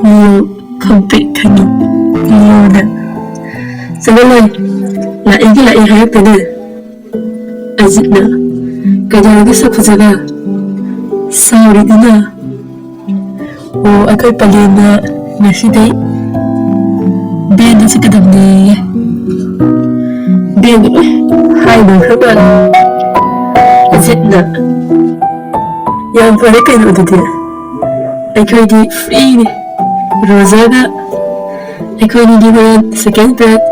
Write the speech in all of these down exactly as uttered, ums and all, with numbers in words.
Leo ꯈꯪꯄ꯭ꯔꯦꯛ ꯈꯪꯉꯤ꯫ ꯂꯤꯑꯣꯅ, "ꯆꯠꯂꯣꯍꯦ, ꯂꯥꯛꯏꯒꯤ ꯂꯥꯛꯏ ꯍꯥꯏꯔꯛꯇꯦꯅꯦ"꯫ ꯑꯖꯤꯠꯅ, "ꯀꯩꯗꯧꯔꯒꯦ ꯁꯛ ꯐꯖꯕ? ꯁꯥꯎꯔꯤꯗꯨꯅ?" "ꯑꯣ, ꯑꯩꯈꯣꯏ ꯄꯂꯦꯟꯅ ꯉꯁꯤꯗꯩ ꯕꯦꯟꯗ ꯆꯠꯀꯗꯕꯅꯦꯌꯦ"꯫ ꯕꯦꯟꯗ ꯂꯣꯏ ꯍꯥꯏꯅꯈ꯭ꯔ ꯃꯥꯜꯂꯦ꯫ ꯑꯖꯤꯠꯅ, "ꯌꯥꯝ ꯐꯔꯦ ꯀꯩꯅꯣ ꯑꯗꯨꯗꯤ꯫ ꯑꯩꯈꯣꯏꯗꯤ ꯐ꯭ꯔꯤꯅꯤ꯫ ꯔꯣꯖꯔꯒ ꯑꯩꯈꯣꯏꯅꯤꯗꯤ ꯍꯣꯔꯦꯟ ꯁꯦꯀꯦꯟ ꯄꯦꯔꯠ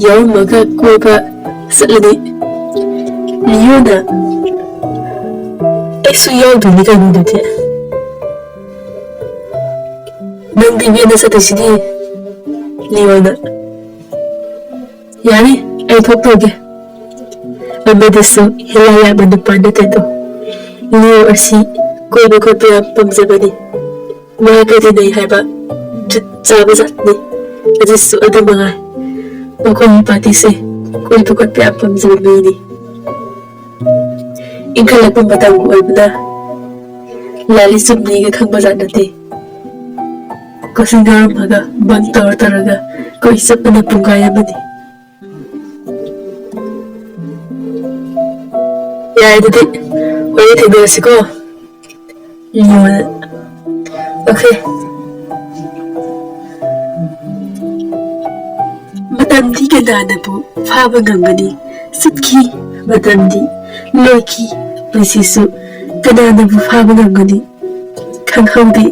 ꯌꯥꯎꯔꯝꯃꯒ ꯀꯣꯏꯕ ꯆꯠꯂꯅꯤ"꯫ ꯂꯤꯑꯣꯅ, "ꯑꯩꯁꯨ ꯌꯥꯎꯗꯣꯏꯅꯤ ꯀꯩꯅꯣ ꯑꯗꯨꯗꯤ꯫ ꯅꯪꯗꯤ ꯕꯦꯟꯗ ꯆꯠꯇꯣꯏꯁꯤꯗꯤ"꯫ ꯂꯤꯑꯣꯅ, "ꯌꯥꯅꯤ, ꯑꯩ ꯊꯣꯛꯇꯧꯒꯦ"꯫ ꯑꯃꯗꯨꯁꯨ ꯍꯤꯂꯥ ꯌꯥꯕ ꯅꯨꯄꯥ ꯅꯠꯇꯦꯗꯣ꯫ ꯂꯤꯑꯣ ꯑꯁꯤ ꯀꯣꯏꯕ ꯈꯣꯠꯄ ꯌꯥꯝ ꯄꯥꯝꯖꯕꯅꯤ꯫ ꯃꯥ ꯀꯩꯗꯧꯅꯩ ꯍꯥꯏꯕ ꯖꯨꯠ ꯆꯥꯕ ꯖꯥꯠꯅꯤ꯫ ꯑꯗꯨꯁꯨ ꯑꯗꯨ ꯃꯉꯥꯏ꯫ ꯃꯈꯣꯏꯒꯤ ꯄꯥꯔꯇꯤꯁꯦ ꯀꯣꯏꯕ ꯈꯣꯠꯄ ꯌꯥꯝ ꯄꯥꯝꯖꯕ ꯃꯤꯅꯤ꯫ ꯏꯟꯈꯠꯂꯛꯄ ꯃꯇꯝꯒ ꯑꯣꯏꯕꯅ ꯂꯥꯏꯔꯤꯛ ꯆꯨꯝꯅꯤꯒ ꯈꯪꯕ ꯖꯥꯠ ꯅꯠꯇꯦ꯫ ꯀꯛꯆꯤꯡ ꯌꯥꯎꯔꯝꯃꯒ ꯕꯪ ꯇꯧꯔ ꯇꯧꯔꯒ ꯀꯣꯏ ꯆꯠꯄꯅ ꯄꯨꯡꯈꯥꯏ ꯑꯃꯅꯤ꯫ ꯌꯥꯏ, ꯑꯗꯨꯗꯤ ꯍꯣꯔꯦꯟ ꯊꯦꯡꯅꯔꯁꯤꯀꯣ꯫ ꯂꯤꯑꯣꯅ, "ꯑꯣꯀꯦ"꯫ ꯃꯇꯝꯗꯤ ꯀꯅꯥꯅꯕꯨ ꯐꯥꯕ ꯉꯝꯒꯅꯤ? ꯆꯠꯈꯤ ꯃꯇꯝꯗꯤ, ꯂꯣꯏꯈꯤ ꯄꯨꯟꯁꯤꯁꯨ, ꯀꯅꯥꯅꯕꯨ ꯐꯥꯕ ꯉꯝꯒꯅꯤ? ꯈꯪꯍꯧꯗꯦ꯫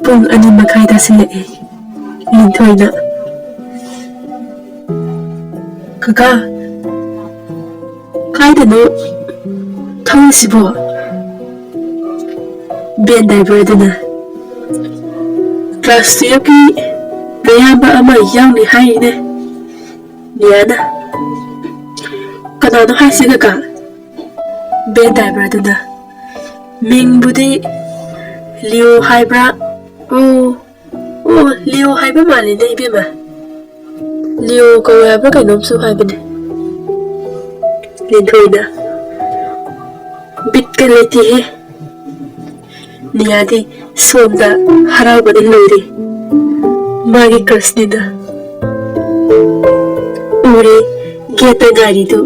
ꯄꯨꯡ ꯑꯅꯤ ꯃꯈꯥꯏ ꯇꯥꯁꯤꯜꯂꯛꯑꯦ꯫ ꯂꯤꯟꯊꯣꯏꯅ, "ꯀꯀꯥ, ꯀꯥꯏꯗꯅꯣ ꯊꯧꯔꯤꯁꯤꯕꯣ?" ꯚꯦꯟ ꯗ꯭ꯔꯥꯏꯚꯔꯗꯨꯅ, "ꯀ꯭ꯂꯥꯁ ꯇꯨꯌꯦꯜꯐꯀꯤ ꯅꯌꯥꯝꯕ ꯑꯃ ꯌꯥꯎꯅꯤ ꯍꯥꯏꯔꯤꯅꯦ, ꯅꯤꯌꯥꯅ"꯫ "ꯀꯅꯥꯅꯣ ꯍꯥꯏꯁꯦ ꯀꯀꯥ?" ꯚꯦꯟ ꯗ꯭ꯔꯥꯏꯚꯔꯗꯨꯅ, "ꯃꯤꯡꯕꯨꯗꯤ ꯂꯤꯑꯣ ꯍꯥꯏꯕ꯭ꯔꯥ? ꯑꯣ, ꯑꯣ, ꯂꯤꯑꯣ ꯍꯥꯏꯕ ꯃꯥꯜꯂꯤꯅꯦ ꯏꯕꯦꯝꯃ꯫ ꯂꯤꯑꯣ ꯀꯧꯋꯦ ꯍꯥꯏꯕ꯭ꯔꯥ ꯀꯩꯅꯣꯝꯁꯨ ꯍꯥꯏꯕꯅꯦ"꯫ ꯂꯤꯟꯊꯣꯏꯅ, "ꯕꯤꯠ ꯕꯤꯠꯀ ꯂꯩꯇꯦꯍꯦ꯫ ꯅꯤꯌꯥꯗꯤ ꯁꯣꯝꯗ ꯍꯔꯥꯎꯕꯗ ꯂꯣꯏꯔꯦ꯫ ꯃꯥꯒꯤ ꯀ꯭ꯔꯁꯅꯤꯅ ꯎꯔꯦ ꯒꯦꯠꯇ ꯉꯥꯏꯔꯤꯗꯨ꯫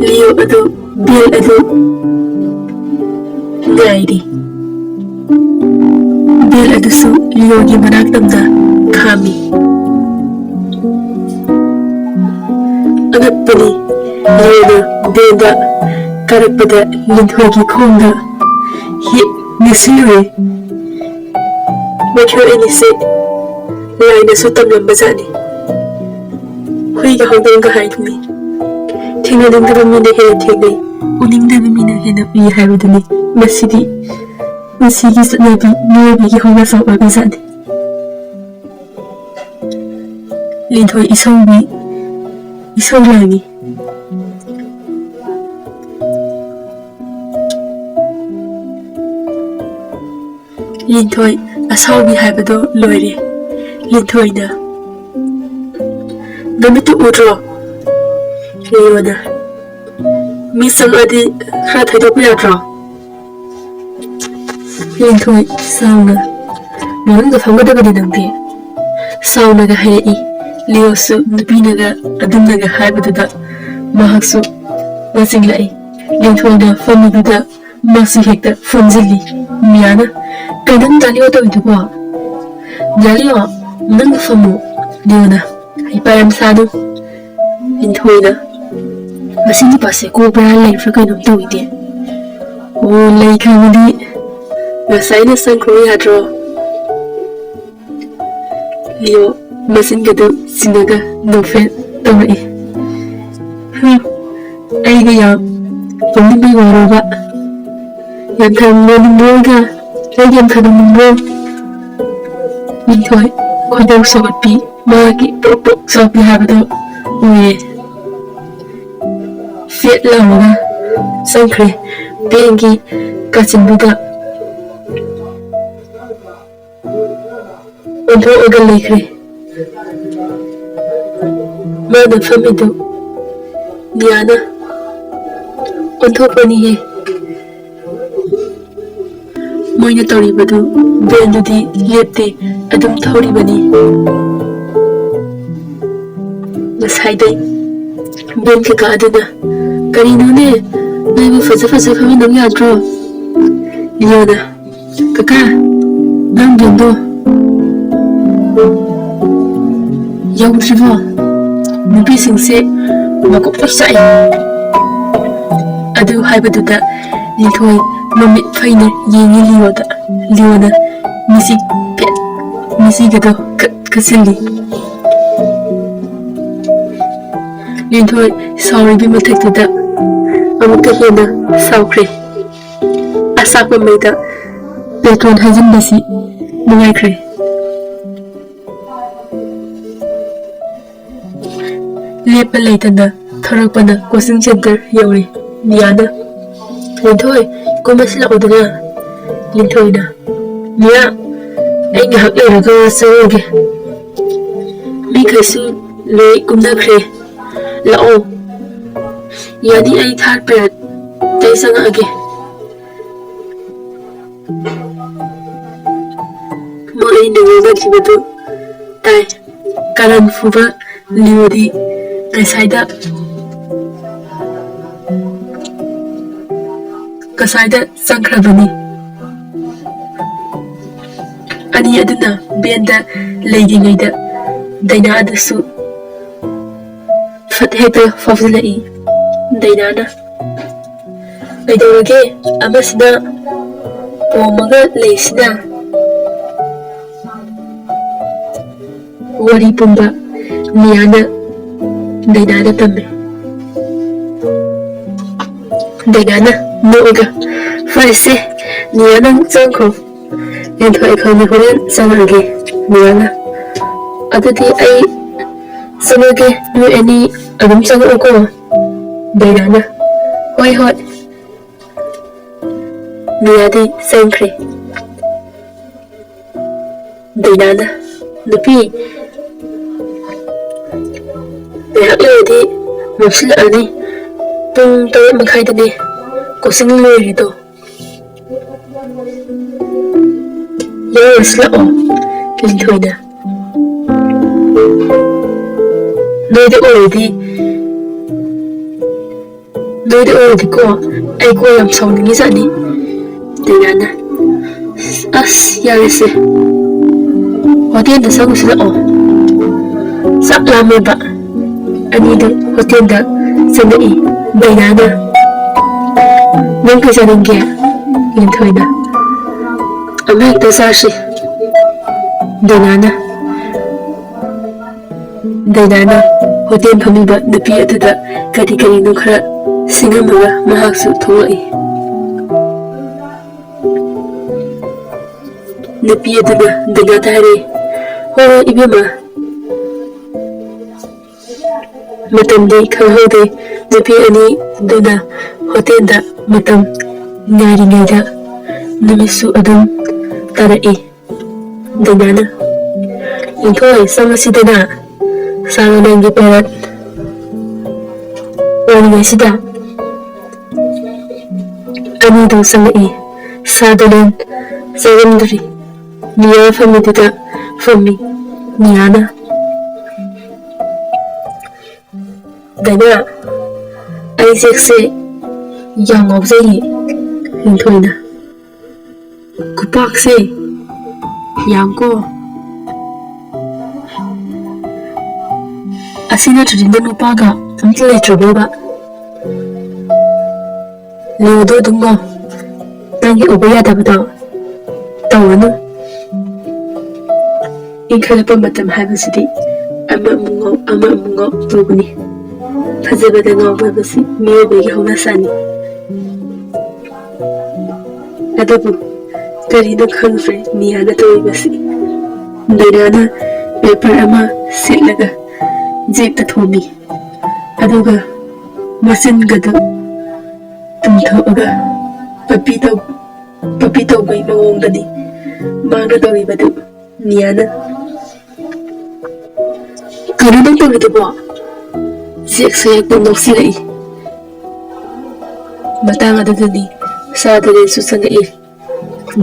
ꯂꯤꯑꯣ ꯑꯗꯨ, ꯕꯦꯜ ꯑꯗꯨ ꯉꯥꯏꯔꯤ꯫ ꯕꯦꯜ ꯑꯗꯨꯁꯨ ꯂꯤꯑꯣꯒꯤ ꯃꯅꯥꯛꯇꯝꯗ ꯈꯥꯝꯃꯤ꯫ ꯑꯉꯛꯄꯅꯤ, ꯂꯤꯑꯣꯅ ꯕꯦꯜꯗ ꯀꯥꯔꯛꯄꯗ ꯂꯤꯟꯊꯣꯏꯒꯤ ꯈꯣꯡꯗ ꯍꯦꯛ ꯅꯦꯠꯁꯤꯜꯂꯨꯔꯦ꯫ ꯃꯈꯣꯏ ꯑꯅꯤꯁꯦ ꯂꯥꯏꯅꯁꯨ ꯇꯝꯂꯝꯕ ꯖꯥꯠꯅꯤ꯫ ꯍꯨꯏꯒ ꯍꯧꯗꯣꯡꯒ ꯍꯥꯏꯗꯨꯅꯤ꯫ ꯊꯦꯡꯅꯅꯤꯡꯗꯕ ꯃꯤꯅ ꯍꯦꯟꯅ ꯊꯦꯡꯅꯩ, ꯎꯅꯤꯡꯗꯕ ꯃꯤꯅ ꯍꯦꯟꯅ ꯎꯏ ꯍꯥꯏꯕꯗꯨꯅꯤ꯫ ꯃꯁꯤꯗꯤ ꯄꯨꯟꯁꯤꯒꯤ ꯆꯠꯅꯕꯤ ꯃꯤꯑꯣꯏꯕꯒꯤ ꯍꯧꯅꯁꯥ ꯑꯣꯏꯕ ꯖꯥꯠꯅꯤ꯫ ꯂꯤꯟꯊꯣꯏ ꯏꯁꯧꯒꯤ ꯏꯁꯧ ꯂꯥꯡꯉꯤ꯫ ꯂꯤꯟꯊꯣꯏ ꯑꯁꯥꯎꯕꯤ ꯍꯥꯏꯕꯗꯣ ꯂꯣꯏꯔꯦ꯫ ꯂꯤꯟꯊꯣꯏꯅ, "ꯅꯃꯤꯠꯇꯨ ꯎꯗ꯭ꯔꯣ?" ꯂꯤꯑꯣꯅ, "ꯃꯤ ꯆꯪꯉꯛꯑꯗꯤ ꯈꯔ ꯊꯩꯗꯣꯛꯄ ꯌꯥꯗ꯭ꯔꯣ?" ꯂꯤꯟꯊꯣꯏ ꯁꯥꯎꯅ, "ꯃꯅꯨꯡꯗ ꯐꯝꯒꯗꯕꯅꯤ ꯅꯪꯗꯤ," ꯁꯥꯎꯅꯒ ꯍꯥꯏꯔꯛꯏ꯫ ꯂꯤꯑꯣꯁꯨ ꯅꯨꯄꯤꯅꯒ ꯑꯗꯨꯝꯅꯒ ꯍꯥꯏꯕꯗꯨꯗ ꯃꯍꯥꯛꯁꯨ ꯃꯆꯤꯡꯂꯛꯏ꯫ ꯂꯤꯟꯊꯣꯏꯅ ꯐꯝꯃꯤꯗꯨꯗ ꯃꯥꯁꯨ ꯍꯦꯛꯇ ꯐꯝꯖꯤꯜꯂꯤ꯫ ꯃꯤꯌꯥꯅ, "ꯀꯩꯅꯣ ꯗꯥ ꯂꯤꯑꯣ ꯇꯧꯔꯤꯗꯨꯕꯣ? ꯗꯥ ꯂꯤꯑꯣ, ꯅꯪ ꯐꯝꯃꯨ꯫" ꯂꯤꯑꯣꯅ, "ꯍꯩꯄꯥ ꯌꯥꯝ ꯁꯥꯅꯨ꯫" ꯂꯤꯟꯊꯣꯏꯅ, "ꯃꯁꯤ ꯅꯨꯄꯥꯁꯦ ꯀꯣꯛ ꯕꯦꯔꯥ ꯂꯩꯕ꯭ꯔꯥ ꯀꯩꯅꯣꯝ ꯇꯧꯏꯅꯦ꯫ ꯑꯣ, ꯂꯩꯈ꯭ꯔꯕꯗꯤ ꯉꯁꯥꯏꯅ ꯆꯪꯈ꯭ꯔꯣ ꯌꯥꯗ꯭ꯔꯣ?" ꯂꯤꯑꯣ ꯃꯆꯤꯟꯒꯗꯨ ꯆꯤꯡꯉꯒ ꯅꯣꯛꯐꯦꯠ ꯇꯧꯔꯛꯏ꯫ "ꯍꯨꯝ, ꯑꯩꯒ ꯌꯥꯝ ꯄꯨꯟꯅꯤꯡꯕꯩ ꯋꯥꯔꯣꯕ? ꯌꯥꯝ ꯊꯝꯅꯤꯡꯕ꯭ꯔꯣꯒ? ꯑꯩꯒ ꯌꯥꯝ ꯊꯝꯅꯤꯡꯕ꯭ꯔꯣ?" ꯂꯤꯟꯊꯣꯏ ꯈꯣꯏꯗꯧ ꯁꯧꯒꯠꯄꯤ, ꯃꯍꯥꯛꯀꯤ ꯄ꯭ꯔꯣꯛ ꯄ꯭ꯔꯣꯛ ꯆꯥꯛꯄꯤ ꯍꯥꯏꯕꯗꯣ ꯑꯣꯏꯔꯦ꯫ ꯐꯦꯠ ꯂꯥꯎꯔꯒ ꯆꯪꯈ꯭ꯔꯦ ꯕꯦꯟꯒꯤ ꯀꯥꯆꯤꯟꯗꯨꯗ꯫ ꯑꯣꯟꯊꯣꯛꯑꯒ ꯂꯩꯈ꯭ꯔꯦ꯫ ꯃꯥꯅ ꯐꯝꯃꯤꯗꯨ ꯅꯤꯌꯥꯅ ꯑꯣꯟꯊꯣꯛꯄꯅꯤꯍꯦ꯫ ꯃꯣꯏꯅ ꯇꯧꯔꯤꯕꯗꯨ ꯕꯦꯟꯗꯨꯗꯤ ꯂꯦꯞꯇꯦ, ꯑꯗꯨꯝ ꯊꯧꯔꯤꯕꯅꯤ꯫ ꯉꯁꯥꯏꯗꯩ ꯕꯦꯟ ꯀꯀꯥ ꯑꯗꯨꯅ, "ꯀꯔꯤꯅꯣꯅꯦ, ꯅꯣꯏꯕꯨ ꯐꯖ ꯐꯖ ꯐꯝꯃꯤꯟꯅꯧ ꯌꯥꯗ꯭ꯔꯣ?" ꯂꯤꯌꯣꯅ, "ꯀꯀꯥ, ꯅꯪ ꯕꯦꯟꯗꯣ ꯌꯧꯗ꯭ꯔꯤꯕꯣ? ꯅꯨꯄꯤꯁꯤꯡꯁꯦ ꯃꯀꯣꯛ ꯂꯣꯏ ꯆꯥꯛꯑꯦ꯫" ꯑꯗꯨ ꯍꯥꯏꯕꯗꯨꯗ ꯂꯤꯟꯊꯣꯏ ꯃꯃꯤꯠ ꯐꯩꯅ ꯌꯦꯡꯉꯤ ꯂꯤꯌꯣꯗ꯫ ꯂꯤꯌꯣꯅ ꯃꯤꯆꯤ ꯐꯦꯠ, ꯃꯤꯆꯤꯒꯗꯣ ꯀꯠ ꯀꯠꯁꯤꯜꯂꯤ꯫ ꯂꯤꯟꯊꯣꯏ ꯁꯥꯎꯔꯤꯕꯤ ꯃꯊꯛꯇꯨꯗ ꯑꯃꯨꯛꯀ ꯍꯦꯟꯅ ꯁꯥꯎꯈ꯭ꯔꯦ꯫ ꯑꯆꯥꯛꯄ ꯃꯩꯗ ꯄꯦꯇ꯭ꯔꯣꯜ ꯍꯩꯖꯤꯟꯕꯁꯤ ꯅꯨꯡꯉꯥꯏꯈ꯭ꯔꯦ꯫ ꯂꯦꯞꯄ ꯂꯩꯇꯅ ꯊꯣꯔꯛꯄꯅ ꯀꯣꯆꯤꯡ ꯁꯦꯟꯇꯔ ꯌꯧꯔꯦ꯫ ꯃꯤꯌꯥꯅ, "ꯂꯤꯟꯊꯣꯏ, ꯀꯨꯝꯃꯁꯤ ꯂꯥꯛꯑꯣꯗꯅ꯫" ꯂꯤꯟꯊꯣꯏꯅ, "ꯃꯤꯌꯥ, ꯑꯩ ꯉꯥꯏꯍꯥꯛ ꯂꯩꯔꯒ ꯆꯪꯉꯒꯦ꯫ ꯃꯤꯈꯩꯁꯨ ꯂꯣꯏ ꯀꯨꯝꯅꯈ꯭ꯔꯦ꯫ ꯂꯥꯛꯑꯣ꯫ ꯌꯥꯅꯤ, ꯑꯩ ꯊꯥꯔꯠ ꯄꯦꯔꯠꯇꯩ ꯆꯪꯉꯛꯑꯒꯦ꯫" ꯃꯣꯏ ꯑꯅꯤꯅ ꯉꯥꯡꯅꯈꯤꯕꯗꯨ ꯇꯥꯏ꯫ ꯀꯥꯔꯟ ꯐꯨꯕ ꯂꯤꯌꯣꯗꯤ ꯉꯁꯥꯏꯗ, ꯉꯁꯥꯏꯗ ꯆꯪꯈ꯭ꯔꯕꯅꯤ꯫ ꯑꯅꯤ ꯑꯗꯨꯅ ꯕꯦꯟꯗ ꯂꯩꯔꯤꯉꯩꯗ ꯗꯥꯏꯅꯥ ꯑꯗꯨꯁꯨ ꯐꯠ ꯍꯦꯛꯇ ꯐꯥꯎꯖꯤꯜꯂꯛꯏ꯫ ꯗꯥꯏꯅꯥꯅ, "ꯀꯩꯗꯧꯔꯒꯦ? ꯑꯃꯁꯤꯅ ꯄꯣꯝꯃꯒ ꯂꯩꯁꯤꯅ?" ꯋꯥꯔꯤ ꯄꯨꯝꯕ ꯃꯤꯌꯥꯅ ꯗꯥꯏꯅꯥꯗ ꯇꯝꯃꯦ꯫ ꯗꯥꯏꯅꯥꯅ ꯅꯣꯛꯑꯒ, "ꯐꯔꯦꯁꯦ, ꯃꯤꯌꯥ ꯅꯪ ꯆꯪꯈ꯭ꯔꯣ꯫ ꯂꯤꯟꯊꯣꯏ ꯑꯩꯈꯣꯏꯅꯤ ꯍꯣꯔꯦꯟ ꯆꯪꯉꯛꯑꯒꯦ꯫" ꯃꯤꯌꯥꯅ, "ꯑꯗꯨꯗꯤ ꯑꯩ ꯆꯪꯉꯒꯦ, ꯅꯣꯏ ꯑꯅꯤ ꯑꯗꯨꯝ ꯆꯪꯉꯛꯎꯀꯣ꯫" ꯗꯥꯏꯅꯥꯅ, "ꯍꯣꯏ, ꯍꯣꯏ꯫" ꯃꯤꯌꯥꯗꯤ ꯆꯪꯈ꯭ꯔꯦ꯫ ꯗꯥꯏꯅꯥꯅ, "ꯅꯨꯄꯤ, ꯉꯥꯏꯍꯥꯛ ꯂꯩꯔꯗꯤ ꯃꯝꯁꯤꯜꯂꯛꯑꯅꯤ꯫ ꯄꯨꯡ ꯇꯔꯦꯠ ꯃꯈꯥꯏꯗꯅꯦ ꯀꯣꯆꯤꯡ ꯂꯣꯏꯔꯤꯗꯣ꯫ ꯌꯥꯎꯔꯁꯤ ꯂꯥꯛꯑꯣ, ꯂꯤꯟꯊꯣꯏꯅ꯫ ꯅꯣꯏꯗ ꯑꯣꯏꯔꯗꯤ, ꯅꯣꯏꯗ ꯑꯣꯏꯔꯗꯤꯀꯣ, ꯑꯩ ꯀꯣ ꯌꯥꯝ ꯁꯥꯎꯅꯤꯡꯉꯤꯖꯥꯠꯅꯤ꯫ ꯗꯥꯏꯅꯥꯅ, "ꯑꯁ, ꯌꯥꯔꯦꯁꯦ꯫ ꯍꯣꯇꯦꯜꯗ ꯆꯪꯉꯨꯁꯤ ꯂꯥꯛꯑꯣ꯫ ꯆꯥꯛ ꯂꯥꯝꯃꯦꯕ꯫" ꯑꯅꯤꯗꯨ ꯍꯣꯇꯦꯜꯗ ꯆꯪꯉꯛꯏ꯫ ꯗꯥꯏꯅꯥꯅ, "ꯅꯪ ꯀꯩ ꯆꯥꯅꯤꯡꯒꯦ?" ꯂꯤꯟꯊꯣꯏꯅ, "ꯑꯃ ꯍꯦꯛꯇ ꯆꯥꯁꯤ꯫" ꯗꯥꯏꯅꯥꯅ, ꯗꯥꯏꯅꯥꯅ ꯍꯣꯇꯦꯜ ꯐꯝꯃꯤꯕ ꯅꯨꯄꯤ ꯑꯗꯨꯗ ꯀꯔꯤ ꯀꯔꯤꯅꯣ ꯈꯔ ꯁꯤꯡꯉꯝꯃꯒ ꯃꯍꯥꯛꯁꯨ ꯊꯣꯛꯂꯛꯏ꯫ ꯅꯨꯄꯤ ꯑꯗꯨꯅ ꯗꯥꯏꯅꯥꯗ ꯍꯥꯏꯔꯛꯏ, "ꯍꯣꯏ, ꯍꯣꯏ, ꯏꯕꯦꯝꯃ꯫" ꯃꯇꯝꯗꯤ ꯈꯪꯍꯧꯗꯦ꯫ ꯅꯨꯄꯤ ꯑꯅꯤꯗꯨꯅ ꯍꯣꯇꯦꯜꯗ ꯃꯇꯝ ꯉꯥꯏꯔꯤꯉꯩꯗ ꯅꯨꯃꯤꯠꯁꯨ ꯑꯗꯨꯝ ꯇꯥꯔꯛꯏ꯫ ꯗꯥꯏꯅꯥꯅ, "ꯂꯤꯟꯊꯣꯏ, ꯆꯪꯉꯁꯤꯗꯅ, ꯁꯥꯅ ꯅꯪꯒꯤ ꯄꯦꯔꯠ ꯑꯣꯏꯔꯤꯉꯩꯁꯤꯗ꯫" ꯑꯅꯤꯗꯨ ꯆꯪꯂꯛꯏ꯫ ꯁꯥꯗꯨꯅ ꯆꯪꯂꯝꯗ꯭ꯔꯤ꯫ ꯅꯤꯌꯥ ꯐꯝꯃꯤꯗꯨꯗ ꯐꯝꯃꯤ꯫ ꯅꯤꯌꯥꯅ, "ꯗꯥꯏꯅꯥ, ꯑꯩ ꯖꯦꯛꯁꯦ ꯌꯥꯝ ꯉꯥꯎꯖꯩꯌꯦ꯫" ꯂꯤꯟꯊꯣꯏꯅ, "ꯈꯨꯄꯥꯛꯁꯦ ꯌꯥꯝꯀꯣ꯫ ꯑꯁꯤ ꯅꯠꯇ꯭ꯔꯗꯤ ꯅꯪ ꯅꯨꯄꯥꯒ ꯑꯝꯇ ꯂꯩꯇ꯭ꯔꯕꯣꯕ? ꯂꯤꯌꯣꯗꯣ ꯑꯗꯨꯝ ꯉꯥꯎ꯫ ꯅꯪꯒꯤ ꯎꯕ ꯌꯥꯗꯕꯗꯣ ꯇꯧꯔꯅꯨ꯫" ꯏꯟꯈꯠꯂꯛꯄ ꯃꯇꯝ ꯍꯥꯏꯕꯁꯤꯗꯤ ꯑꯃ ꯑꯃꯨꯛ ꯉꯥꯎ, ꯑꯃ ꯑꯃꯨꯛ ꯉꯥꯎ ꯇꯧꯕꯅꯤ꯫ ꯐꯖꯕꯗ ꯉꯥꯎꯕ ꯍꯥꯏꯕꯁꯤ ꯃꯤꯑꯣꯏꯕꯒꯤ ꯍꯧꯅꯁꯥꯅꯤ꯫ ꯑꯗꯨꯕꯨ ꯀꯔꯤꯅꯣ ꯈꯪꯗ꯭ꯔꯦ ꯅꯤꯌꯥꯅ ꯇꯧꯔꯤꯕꯁꯤ꯫ ꯗꯥꯏꯅꯥꯅ ꯄꯦꯄꯔ ꯑꯃ ꯁꯦꯠꯂꯒ ꯖꯦꯛꯇ ꯊꯣꯝꯃꯤ꯫ ꯑꯗꯨꯒ ꯃꯆꯤꯟꯒꯗꯨ ꯇꯨꯝꯊꯣꯛꯑꯒ ꯄꯞꯄꯤ ꯇꯧ-, ꯄꯞꯄꯤ ꯇꯧꯕꯒꯤ ꯃꯑꯣꯡꯗꯅꯤ ꯃꯥꯅ ꯇꯧꯔꯤꯕꯗꯨ꯫ ꯅꯤꯌꯥꯅ, "ꯀꯩꯅꯣ ꯅꯪ ꯇꯧꯔꯤꯗꯨꯕꯣ?" ꯖꯦꯛꯁꯨ ꯍꯦꯛꯇ ꯅꯣꯛꯁꯤꯜꯂꯛꯏ꯫ ꯃꯇꯥꯡ ꯑꯗꯨꯗꯅꯤ ꯁꯥ ꯗꯂꯦꯟꯁꯨ ꯆꯪꯉꯛꯏ꯫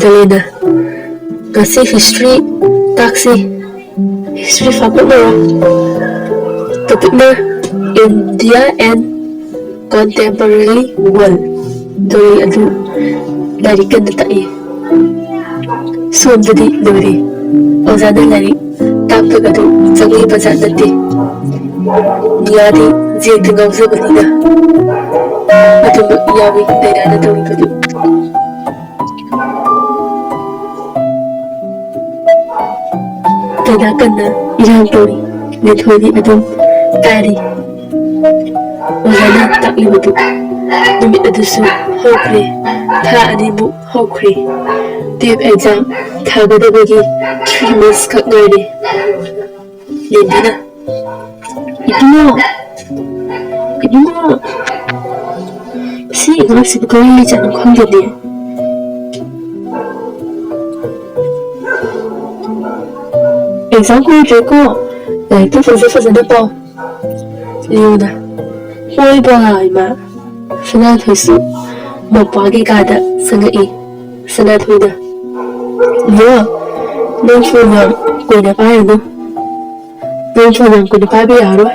ꯗꯂꯦꯟꯅ, "ꯉꯁꯤ ꯍꯤꯁꯇ꯭ꯔꯤ ꯇꯥꯛꯁꯤ, ꯍꯤꯁꯇ꯭ꯔꯤ ꯐꯥꯛꯇꯣꯛꯅꯔꯣ꯫ ꯇꯣꯄꯤꯛꯅ India and Contemporary World꯫ ꯗꯣꯔꯤ ꯑꯗꯨ ꯂꯥꯏꯔꯤꯛ ꯀꯟꯅ ꯇꯥꯛꯏ꯫ ꯁꯣꯝꯗꯗꯤ ꯂꯣꯏꯔꯦ꯫ ꯑꯣꯖꯥꯅ ꯂꯥꯏꯔꯤꯛ ꯇꯥꯛꯄꯒꯗꯨ ꯆꯪꯉꯤꯕꯖꯥꯠ ꯅꯠꯇꯦ꯫ ꯃꯤꯌꯥꯗꯤ ꯖꯦꯛꯇ ꯉꯥꯎꯖꯕꯅꯤꯅ ꯑꯗꯨꯃꯛ ꯌꯥꯎꯏ ꯗꯥꯏꯅꯥꯅ ꯇꯧꯔꯤꯕꯗꯨ꯫ ꯗꯥꯏꯅꯥ ꯀꯟꯅ ꯏꯔꯥꯡ ꯇꯧꯔꯤ꯫ ꯂꯤꯟꯊꯣꯏꯗꯤ ꯑꯗꯨꯝ ꯇꯥꯔꯤ꯫ ꯑꯣꯖꯥꯅ ꯇꯥꯛꯂꯤꯕꯗꯨ꯫ ꯅꯨꯃꯤꯠ ꯑꯗꯨꯁꯨ ꯍꯧꯈ꯭ꯔꯦ꯫ ꯊꯥ ꯑꯅꯤꯃꯨꯛ ꯍꯧꯈ꯭ꯔꯦ꯫ ꯇꯨꯌꯦꯜꯐ ꯑꯦꯛꯖꯥꯝ ꯊꯥꯒꯗꯕꯒꯤ ꯊ꯭ꯔꯤ ꯃꯟꯁ ꯈꯛ ꯉꯥꯏꯔꯦ꯫ ꯂꯦꯝꯕꯤꯅ, "ꯏꯕꯨꯡꯉꯣ, ꯏꯕꯨꯡꯉꯣ, ꯁꯤ ꯑꯉꯥꯡꯁꯤꯕꯨ ꯀꯔꯥꯏ ꯂꯩꯖꯥꯠꯅꯣ ꯈꯪꯗꯦꯅꯦ꯫ ꯑꯦꯛꯖꯥꯝ ꯀꯨꯏꯗ꯭ꯔꯦꯀꯣ, ꯂꯥꯏꯔꯤꯛꯇꯣ ꯐꯖ ꯐꯖꯅ ꯄꯥꯎ꯫" ꯂꯤꯌꯣꯅ, "ꯍꯣꯏꯕ, ꯏꯃꯥ꯫" ꯁꯅꯥꯊꯣꯏꯁꯨ ꯃꯧꯄ꯭ꯋꯥꯒꯤ ꯀꯥꯗ ꯆꯪꯉꯛꯏ꯫ ꯁꯅꯥꯊꯣꯏꯅ, "ꯂꯤꯌꯣ, ꯅꯪ ꯐꯣꯟ ꯌꯥꯝ ꯀꯨꯏꯅ ꯄꯥꯏꯔꯨꯅꯨ꯫ ꯅꯪ ꯐꯣꯟ ꯌꯥꯝ ꯀꯨꯏꯅ ꯄꯥꯏꯕ ꯌꯥꯔꯔꯣꯏ꯫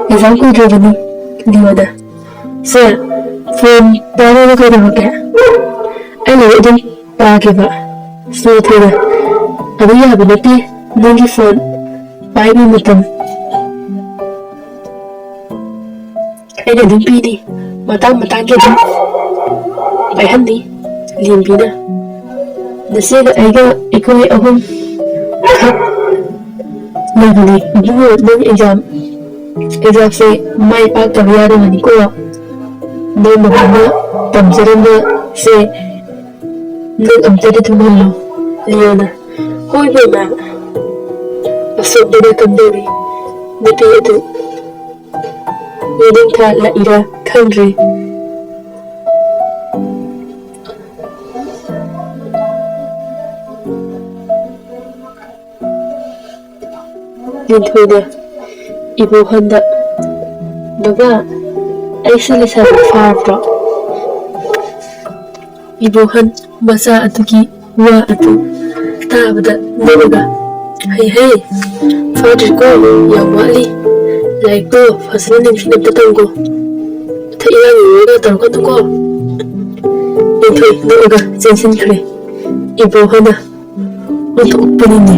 ꯑꯦꯛꯖꯥꯝ ꯀꯨꯏꯗ꯭ꯔꯕꯅꯤ꯫" ꯂꯤꯌꯣꯅ, "ꯁꯦ, ꯐꯣꯟ ꯄꯥꯏꯔꯒ ꯀꯩꯗꯧꯔꯒꯦ? ꯑꯩ ꯂꯥꯏꯔꯤꯛ ꯑꯗꯨꯝ ꯄꯥꯒꯦꯕ꯫" ꯁꯅꯥꯊꯣꯏꯅ, "ꯑꯗꯨ ꯌꯥꯕ ꯅꯠꯇꯦ, ꯅꯪꯒꯤ ꯐꯣꯟ ꯄꯥꯏꯕ ꯃꯇꯝ ꯑꯩꯅ ꯑꯗꯨꯝ ꯄꯤꯅꯤ, ꯃꯇꯥꯡ ꯃꯇꯥꯡꯒꯤ ꯑꯗꯨꯝ ꯄꯥꯏꯍꯟꯅꯤ꯫" ꯂꯦꯝꯕꯤꯅ, "ꯅꯆꯦꯒ ꯑꯩꯒ ꯑꯩꯈꯣꯏ ꯑꯍꯨꯝ ꯈꯛ ꯂꯩꯕꯅꯤ꯫ ꯏꯕꯨꯡꯉꯣ, ꯅꯪ ꯑꯦꯛꯖꯥꯝ, ꯑꯦꯛꯖꯥꯝꯁꯦ ꯃꯥꯏ ꯄꯥꯛꯇꯕ ꯌꯥꯗꯕꯅꯤꯀꯣ꯫ ꯅꯪ ꯃꯐꯝꯗ ꯇꯝꯖꯔꯝꯕꯁꯦ ꯅꯪ ꯑꯝꯇꯗꯤ ꯊꯨꯡꯍꯜꯂꯣ꯫" ꯂꯤꯌꯣꯅ, "ꯍꯣꯏ ꯕꯦꯝꯃ꯫" ꯑꯁꯣꯝꯗꯅ ꯀꯝꯗꯧꯔꯤ? ꯅꯨꯄꯤ ꯑꯗꯨ ꯌꯦꯅꯤꯡꯊꯥ ꯂꯥꯛꯏꯔꯥ ꯈꯪꯗ꯭ꯔꯦ꯫ ꯂꯤꯟꯊꯣꯏꯅ ꯏꯕꯣꯍꯟꯗ, "ꯕꯕꯥ, ꯑꯩꯁꯦ ꯂꯩꯁꯥꯕꯤ ꯐꯥꯔꯕ꯭ꯔꯣ?" ꯏꯕꯣꯍꯟ ꯃꯆꯥ ꯑꯗꯨꯒꯤ ꯋꯥ ꯑꯗꯨ ꯇꯥꯕꯗ ꯅꯣꯛꯑꯒ, "ꯍꯩ ꯍꯩ, ꯐꯥꯗ꯭ꯔꯤꯀꯣ, ꯌꯥꯝ ꯋꯥꯠꯂꯤ꯫ ꯂꯥꯏꯔꯤꯛꯇꯣ ꯐꯖꯅ ꯅꯤꯡꯁꯤꯡꯅꯕ ꯇꯧꯀꯣ꯫ ꯃꯊꯛ ꯏꯔꯥꯡ ꯌꯦꯡꯉꯒ ꯇꯧꯔꯛꯀꯅꯨꯀꯣ"꯫ ꯂꯤꯟꯊꯣꯏ ꯅꯣꯛꯑꯒ ꯆꯦꯟꯁꯤꯟꯈ꯭ꯔꯦ꯫ ꯏꯕꯣꯍꯟꯅ ꯑꯣꯟꯊꯣꯛꯄꯅꯤꯅꯦ꯫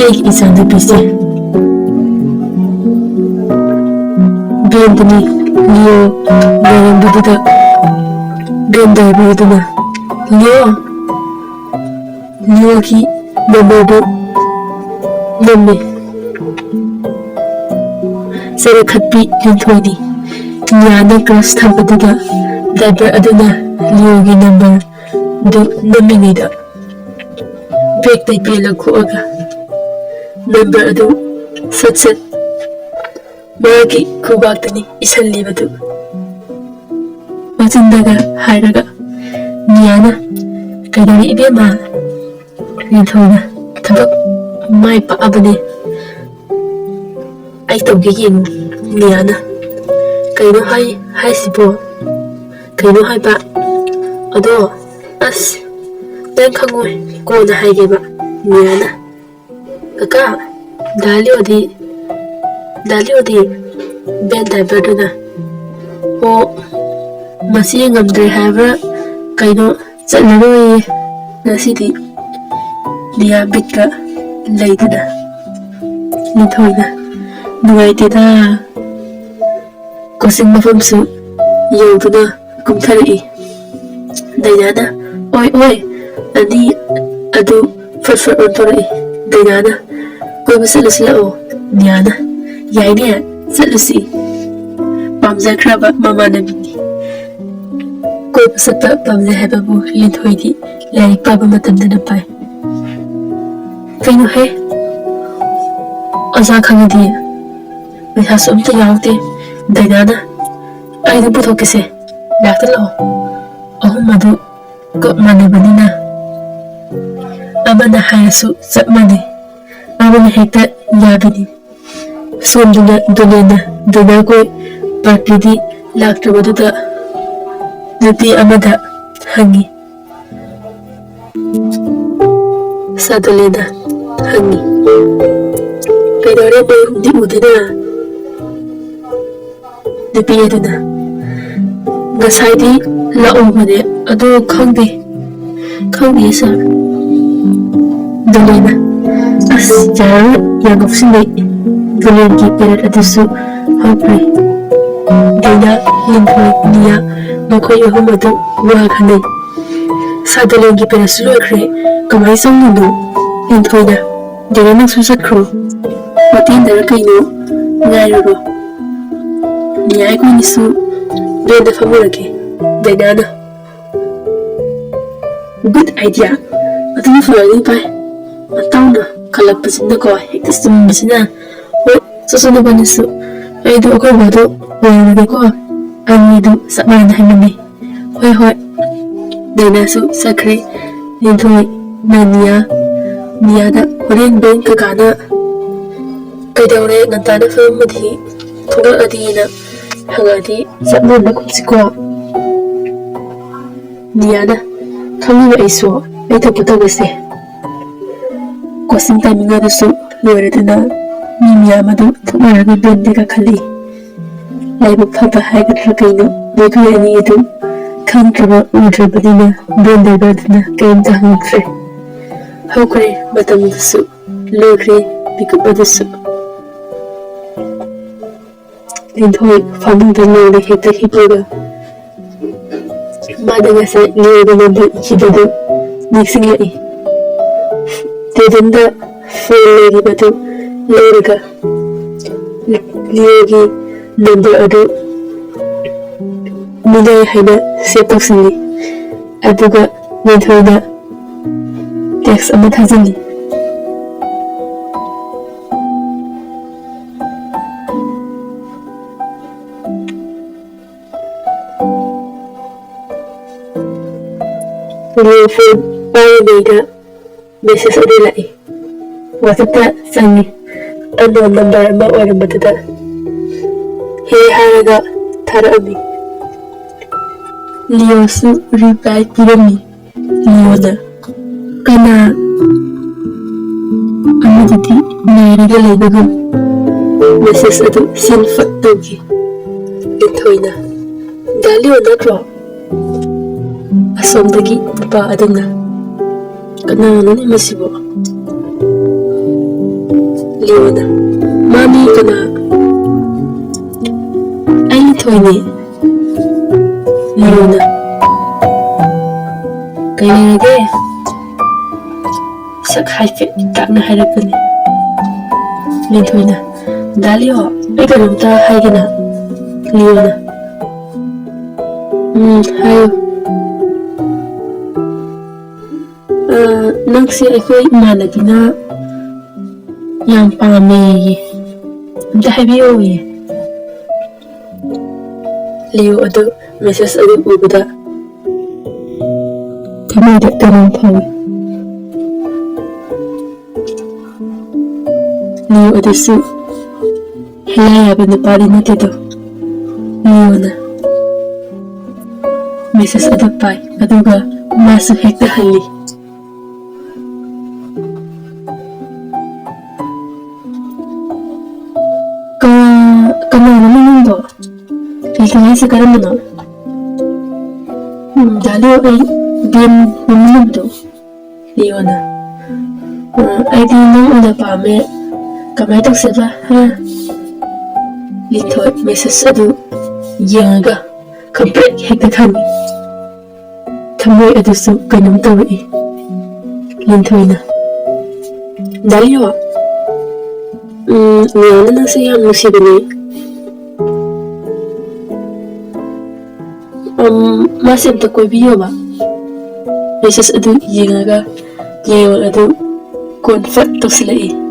ꯑꯩꯒꯤ ꯏꯆꯥꯅꯨꯄꯤꯁꯦ꯫ ꯕꯦꯟꯗꯅꯤ ꯂꯤꯑꯣ ꯂꯩꯔꯝꯕꯗꯨꯗ ꯕꯦꯟ ꯗ꯭ꯔꯥꯏꯚꯔꯗꯨꯅ ꯂꯤꯑꯣ, ꯂꯤꯑꯣꯒꯤ ꯅꯝꯕꯔꯗꯨ ꯅꯝꯃꯤ꯫ ꯆꯔꯛꯈꯠꯄꯤ ꯂꯤꯟꯊꯣꯏꯅꯤ꯫ ꯅꯤꯌꯥꯅ ꯀ꯭ꯔꯁ ꯊꯝꯕꯗꯨꯗ ꯗ꯭ꯔꯥꯏꯚꯔ ꯑꯗꯨꯅ ꯂꯤꯑꯣꯒꯤ ꯅꯝꯕꯔ ꯗꯨ ꯅꯝꯃꯤꯉꯩꯗ ꯕꯦꯛꯇꯒꯤ ꯄꯦꯟ ꯂꯧꯊꯣꯛꯑꯒ ꯅꯝꯕꯔ ꯑꯗꯨ ꯁꯠ ꯁꯠ ꯃꯥꯒꯤ ꯈꯨꯕꯥꯛꯇꯅꯤ ꯏꯁꯜꯂꯤꯕꯗꯨ꯫ ꯃꯆꯤꯟꯗꯒ ꯍꯥꯏꯔꯒ ꯅꯤꯌꯥꯅ, "ꯀꯩꯗꯧꯔꯤ ꯏꯕꯦꯝꯃ?" ꯂꯤꯟꯊꯣꯏꯅ, "ꯊꯕꯛ ꯃꯥꯏ ꯄꯥꯛꯑꯕꯅꯦ꯫ ꯑꯩ ꯇꯧꯒꯦ ꯌꯦꯡꯉꯨ"꯫ ꯅꯤꯌꯥꯅ, "ꯀꯩꯅꯣ ꯍꯥꯏ-, ꯍꯥꯏꯁꯤꯕꯣ? ꯀꯩꯅꯣ ꯍꯥꯏꯕ? ꯑꯗꯣ, ꯑꯁ, ꯅꯪ ꯈꯪꯉꯣꯏ, ꯀꯣꯟꯅ ꯍꯥꯏꯒꯦꯕ"꯫ ꯅꯤꯌꯥꯅ, "ꯀꯀꯥ, ꯗꯥ ꯂꯤꯑꯣꯗꯤ, ꯗꯥ ꯂꯤꯑꯣꯗꯤ?" ꯕꯦꯟ ꯗ꯭ꯔꯥꯏꯚꯔꯗꯨꯅ, "ꯑꯣ, ꯃꯁꯤ ꯉꯝꯗ꯭ꯔꯦ ꯍꯥꯏꯕ꯭ꯔꯥ ꯀꯩꯅꯣ, ꯆꯠꯂꯔꯣꯏꯌꯦ ꯉꯁꯤꯗꯤ"꯫ ꯅꯤꯌꯥ ꯕꯤꯠꯀ ꯂꯩꯗꯅ꯫ ꯂꯤꯟꯊꯣꯏꯅ, "ꯅꯨꯡꯉꯥꯏꯇꯦꯗ"꯫ ꯀꯣꯆꯤꯡ ꯃꯐꯝꯁꯨ ꯌꯧꯗꯨꯅ ꯀꯨꯝꯊꯔꯛꯏ꯫ ꯗꯥꯏꯅꯥꯅ, "ꯑꯣꯏ, ꯑꯣꯏ"꯫ ꯑꯅꯤ ꯑꯗꯨ ꯐꯠ ꯐꯠ ꯑꯣꯟꯊꯣꯔꯛꯏ꯫ ꯗꯥꯏꯅꯥꯅ, "ꯀꯣꯏꯕ ꯆꯠꯂꯨꯁꯤ ꯂꯥꯛꯑꯣ"꯫ ꯅꯤꯌꯥꯅ, "ꯌꯥꯏꯅꯦ, ꯆꯠꯂꯨꯁꯤ"꯫ ꯄꯥꯝꯖꯈ꯭ꯔꯕ ꯃꯃꯥꯟꯅꯕꯤꯅꯤ꯫ ꯀꯣꯏꯕ ꯆꯠꯄ ꯄꯥꯝꯖꯩ ꯍꯥꯏꯕꯕꯨ ꯂꯤꯟꯊꯣꯏꯗꯤ ꯂꯥꯏꯔꯤꯛ ꯄꯥꯕ ꯃꯇꯝꯗꯅ ꯄꯥꯏ꯫ "ꯀꯩꯅꯣꯍꯦ? ꯑꯣꯖꯥ ꯈꯪꯉꯗꯤ? ꯄꯩꯁꯥꯁꯨ ꯑꯝꯇ ꯌꯥꯎꯗꯦ"꯫ ꯗꯥꯏꯅꯥꯅ, "ꯑꯩ ꯑꯗꯨꯝ ꯄꯨꯊꯣꯛꯀꯦꯁꯦ, ꯂꯥꯛꯇ ꯂꯥꯛꯑꯣ"꯫ ꯑꯍꯨꯝ ꯑꯗꯨ ꯀꯞ ꯃꯥꯟꯅꯕꯅꯤꯅ ꯑꯃꯅ ꯍꯥꯏꯔꯁꯨ ꯆꯞ ꯃꯥꯟꯅꯩ, ꯑꯃꯅ ꯍꯦꯛꯇ ꯌꯥꯕꯤꯅꯤ꯫ ꯁꯣꯝꯗꯅ ꯗꯨꯂꯦꯟꯅ ꯗꯥꯏꯅꯥꯈꯣꯏ ꯄꯥꯔꯇꯤꯗꯤ ꯂꯥꯛꯇ꯭ꯔꯕꯗꯨꯗ ꯅꯨꯄꯤ ꯑꯃꯗ ꯍꯪꯉꯤ꯫ ꯁꯥꯗꯣꯂꯦꯅ ꯍꯪꯉꯤ, "ꯀꯩꯗꯧꯔꯦ ꯃꯣꯏ ꯑꯍꯨꯝꯗꯤ ꯎꯗꯦꯅ?" ꯅꯨꯄꯤ ꯑꯗꯨꯅ, "ꯉꯁꯥꯏꯗꯤ ꯂꯥꯛꯎꯕꯅꯦ, ꯑꯗꯣ ꯈꯪꯗꯦ, ꯈꯪꯗꯦ ꯁꯥꯔ꯫" ꯗꯣꯂꯦꯅ, "ꯑꯁ, ꯌꯥꯔꯔꯣꯏ, ꯌꯥꯝ ꯉꯥꯎꯁꯤꯟꯅꯩ꯫" ꯗꯣꯂꯦꯟꯒꯤ ꯄꯦꯔꯦꯠ ꯑꯗꯨꯁꯨ ꯍꯧꯈ꯭ꯔꯦ꯫ ꯗꯩꯅꯥ, ꯂꯤꯟꯊꯣꯏ, ꯅꯤꯌꯥ, ꯃꯈꯣꯏ ꯑꯍꯨꯝ ꯑꯗꯨ ꯋꯥ ꯈꯟꯅꯩ꯫ "ꯁꯥꯔ ꯗꯣꯂꯦꯟꯒꯤ ꯄꯦꯔꯦꯠꯁꯨ ꯂꯣꯏꯈ꯭ꯔꯦ, ꯀꯃꯥꯏꯅ ꯆꯪꯗꯣꯏꯅꯣ?" ꯂꯤꯟꯊꯣꯏꯅ, "ꯗꯩꯅꯥ, ꯅꯪꯁꯨ ꯆꯠꯈ꯭ꯔꯣ, ꯍꯣꯇꯦꯜꯗꯔ ꯀꯩꯅꯣ ꯉꯥꯏꯔꯨꯔꯣ꯫" ꯅꯤꯌꯥ, "ꯑꯩꯈꯣꯏꯅꯤꯁꯨ ꯕꯦꯟꯗ ꯐꯝꯃꯨꯔꯒꯦ꯫" ꯗꯩꯅꯥꯅ, "Good idea꯫ ꯑꯗꯨꯅ ꯐꯔꯅꯤ ꯚꯥꯏ꯫ ꯃꯇꯥꯎꯅ ꯈꯜꯂꯛꯄꯁꯤꯅꯀꯣ ꯍꯦꯛꯇ ꯆꯨꯝꯕꯁꯤꯅ꯫ ꯍꯣꯏ, ꯆꯠꯁꯅꯨ ꯅꯕꯥꯅꯤꯁꯨ꯫ ꯑꯩꯗꯣ ꯑꯩꯈꯣꯏ ꯕꯥꯗꯣ ꯂꯩꯔꯝꯃꯒꯦꯀꯣ꯫ ꯑꯅꯤꯗꯨ ꯆꯞ ꯃꯥꯟꯅꯅ ꯍꯥꯏꯃꯤꯟꯅꯩ꯫ ꯍꯣꯏ, ꯍꯣꯏ꯫" ꯗꯩꯅꯥꯁꯨ ꯆꯠꯈ꯭ꯔꯦ꯫ ꯂꯤꯟꯊꯣꯏ, ꯅꯤꯌꯥ, ꯅꯤꯌꯥꯗ ꯍꯣꯔꯦꯟ ꯕꯦꯟ ꯀꯀꯥꯅ ꯀꯩꯗꯧꯔꯦ ꯉꯟꯇꯥꯅ ꯐꯝꯃꯗꯤ ꯊꯣꯛꯂꯛꯑꯗꯤꯅ ꯍꯪꯉꯛꯑꯗꯤ ꯆꯠꯅꯕ ꯈꯨꯝꯁꯤꯀꯣ꯫ ꯅꯤꯌꯥꯅ, "ꯈꯪꯉꯤꯕ ꯑꯩꯁꯨ, ꯑꯩ ꯊꯣꯛꯄ ꯇꯧꯔꯁꯦ꯫" ꯀꯣꯆꯤꯡ ꯇꯥꯏꯃꯤꯡ ꯑꯗꯨꯁꯨ ꯂꯣꯏꯔꯗꯨꯅ ꯃꯤ ꯃꯌꯥꯝ ꯑꯗꯨ ꯊꯣꯛꯅꯔꯒ ꯕꯦꯟꯗ ꯀꯥꯈꯠꯂꯤ꯫ ꯂꯥꯏꯕꯛ ꯐꯕ ꯍꯥꯏꯒꯗ꯭ꯔꯥ ꯀꯩꯅꯣ, ꯃꯈꯣꯏ ꯑꯅꯤ ꯑꯗꯨ ꯈꯪꯗ꯭ꯔꯕ ꯎꯗ꯭ꯔꯕꯅꯤꯅ ꯕꯦꯟ ꯗ꯭ꯔꯥꯏꯚꯔꯗꯨꯅ ꯀꯔꯤꯝꯇ ꯍꯪꯉꯛꯇ꯭ꯔꯦ꯫ ꯍꯧꯈ꯭ꯔꯦ ꯃꯇꯝꯗꯨꯁꯨ, ꯂꯣꯏꯈ꯭ꯔꯦ ꯃꯤꯀꯨꯞ ꯑꯗꯨꯁꯨ꯫ ꯂꯤꯟꯊꯣꯏ ꯐꯃꯨꯡꯗ ꯂꯣꯏꯅ ꯍꯦꯛꯇ ꯍꯤꯞꯂꯒ ꯃꯥꯗ ꯉꯁꯥꯏ ꯂꯤꯌꯣꯒꯤ ꯅꯝꯕꯔ ꯏꯈꯤꯕꯗꯨ ꯅꯤꯡꯁꯤꯡꯂꯛꯏ꯫ ꯇꯦꯕꯜꯗ ꯐꯣꯟ ꯂꯩꯔꯤꯕꯗꯨ ꯂꯧꯔꯒ ꯂꯤꯌꯣꯒꯤ ꯅꯝꯕꯔ ꯑꯗꯨ ꯃꯤꯅꯥꯏ ꯍꯥꯏꯅ ꯁꯦꯚ ꯇꯧꯁꯤꯜꯂꯤ꯫ ꯑꯗꯨꯒ ꯂꯤꯟꯊꯣꯏꯅ ꯇꯦꯛꯁ ꯑꯃ ꯊꯥꯖꯤꯜꯂꯤ꯫ ꯂꯤꯌꯣ ꯐꯣꯟ ꯄꯥꯏꯔꯤꯉꯩꯗ ꯃꯦꯁꯦꯖ ꯑꯅꯤ ꯂꯥꯛꯏ꯫ ꯋꯥꯆꯞꯇ ꯆꯪꯉꯤ꯫ ꯑꯟꯅꯣꯟ ꯅꯝꯕꯔ ꯑꯃ ꯑꯣꯏꯔꯝꯕꯗꯨꯗ "ꯍꯦ" ꯍꯥꯏꯔꯒ ꯊꯥꯔꯛꯑꯝꯃꯤ꯫ ꯂꯤꯌꯣꯁꯨ ꯔꯤꯄ꯭ꯂꯥꯏ ꯄꯤꯔꯝꯃꯤ꯫ ꯂꯤꯌꯣꯅ ꯀꯅꯥ ꯑꯃꯗꯨꯗꯤ ꯉꯥꯏꯔꯒ ꯂꯩꯕꯒꯨꯝ ꯃꯦꯁꯦꯖ ꯑꯗꯨ ꯁꯤꯟ ꯐꯠ ꯇꯧꯈꯤ꯫ ꯂꯤꯟꯊꯣꯏꯅ, "ꯗꯥ ꯂꯤꯌꯣ ꯅꯠꯇ꯭ꯔꯣ?" ꯑꯁꯣꯝꯗꯒꯤ ꯅꯨꯄꯥ ꯑꯗꯨꯅ, "ꯀꯅꯥꯅꯣꯅꯦ ꯃꯁꯤꯕꯨ?" ꯂꯤꯌꯣꯅ, "ꯃꯥꯅꯤ, ꯀꯅꯥ?" "ꯑꯩ ꯂꯤꯟꯊꯣꯏꯅꯦ꯫" ꯂꯤꯌꯣꯅ, "ꯀꯩ ꯂꯩꯔꯒꯦ?" ꯁꯛ ꯍꯥꯏꯐꯦꯠ ꯇꯥꯛꯅ ꯍꯥꯏꯔꯛꯄꯅꯤ꯫ ꯂꯤꯟꯊꯣꯏꯅ, "ꯗꯥ ꯂꯤꯌꯣ, ꯑꯩ ꯀꯩꯅꯣꯝꯇ ꯍꯥꯏꯒꯦꯅ꯫" ꯂꯤꯌꯣꯅ, "ꯎꯝ, ꯍꯥꯏꯌꯨ꯫" "ꯑ, ꯅꯪꯁꯦ ꯑꯩꯈꯣꯏ ꯏꯃꯥꯟꯅꯕꯤꯅ ꯌꯥꯝ ꯄꯥꯝꯃꯦꯌꯦ꯫ ꯑꯝꯇ ꯍꯥꯏꯕꯤꯌꯣꯌꯦ꯫" ꯂꯤꯌꯣ ꯑꯗꯨ ꯃꯦꯁꯦꯖ ꯑꯗꯨ ꯎꯕꯗ ꯊꯃꯣꯏꯗ ꯀꯩꯅꯣꯝ ꯐꯥꯎꯏ꯫ ꯂꯤꯌꯣ ꯑꯗꯨꯁꯨ ꯍꯦꯂꯥ ꯌꯥꯕ ꯅꯨꯄꯥꯗꯤ ꯅꯠꯇꯦꯗꯣ꯫ ꯂꯤꯌꯣꯅ ꯃꯦꯁꯦꯖ ꯑꯗꯨ ꯄꯥꯏ, ꯑꯗꯨꯒ ꯃꯥꯁꯨ ꯍꯦꯛꯇ ꯍꯜꯂꯤ꯫ "ꯀ-, ꯀꯅꯥꯅꯣ ꯅꯪꯗꯣ? ꯀꯩꯅꯣ ꯍꯥꯏꯁꯦ ꯀꯔꯝꯕꯅꯣ?" "ꯎꯝ, ꯗꯥ ꯂꯤꯌꯣ, ꯑꯩ ꯕꯦꯝ ꯃꯃꯤꯡ ꯑꯃꯗꯣ꯫" ꯂꯤꯌꯣꯅ, "ꯑ, ꯑꯩꯗꯤ ꯅꯪ ꯑꯣꯏꯅ ꯄꯥꯝꯃꯦ꯫ ꯀꯃꯥꯏꯅ ꯇꯧꯁꯦꯕ, ꯍꯥ?" ꯂꯤꯟꯊꯣꯏ ꯃꯦꯁꯦꯖ ꯑꯗꯨ ꯌꯦꯡꯉꯒ ꯈꯪꯄ꯭ꯔꯦꯛ ꯍꯦꯛꯇ ꯈꯪꯉꯤ꯫ ꯊꯃꯣꯏ ꯑꯗꯨꯁꯨ ꯀꯩꯅꯣꯝ ꯇꯧꯔꯛꯏ꯫ ꯂꯤꯟꯊꯣꯏꯅ, "ꯗꯥ ꯂꯤꯌꯣ, ꯎꯝ, ꯃꯤꯌꯥꯅ ꯅꯪꯁꯦ ꯌꯥꯝ ꯅꯨꯡꯁꯤꯕꯅꯦ꯫ ꯎꯝ, ꯃꯥꯁꯦ ꯑꯝꯇ ꯀꯣꯏꯕꯤꯌꯣꯕ꯫" ꯃꯦꯁꯦꯖ ꯑꯗꯨ ꯌꯦꯡꯉꯒ ꯂꯤꯌꯣ ꯑꯗꯨ ꯀꯣꯟꯐꯔꯠ ꯇꯧꯁꯤꯜꯂꯛꯏ꯫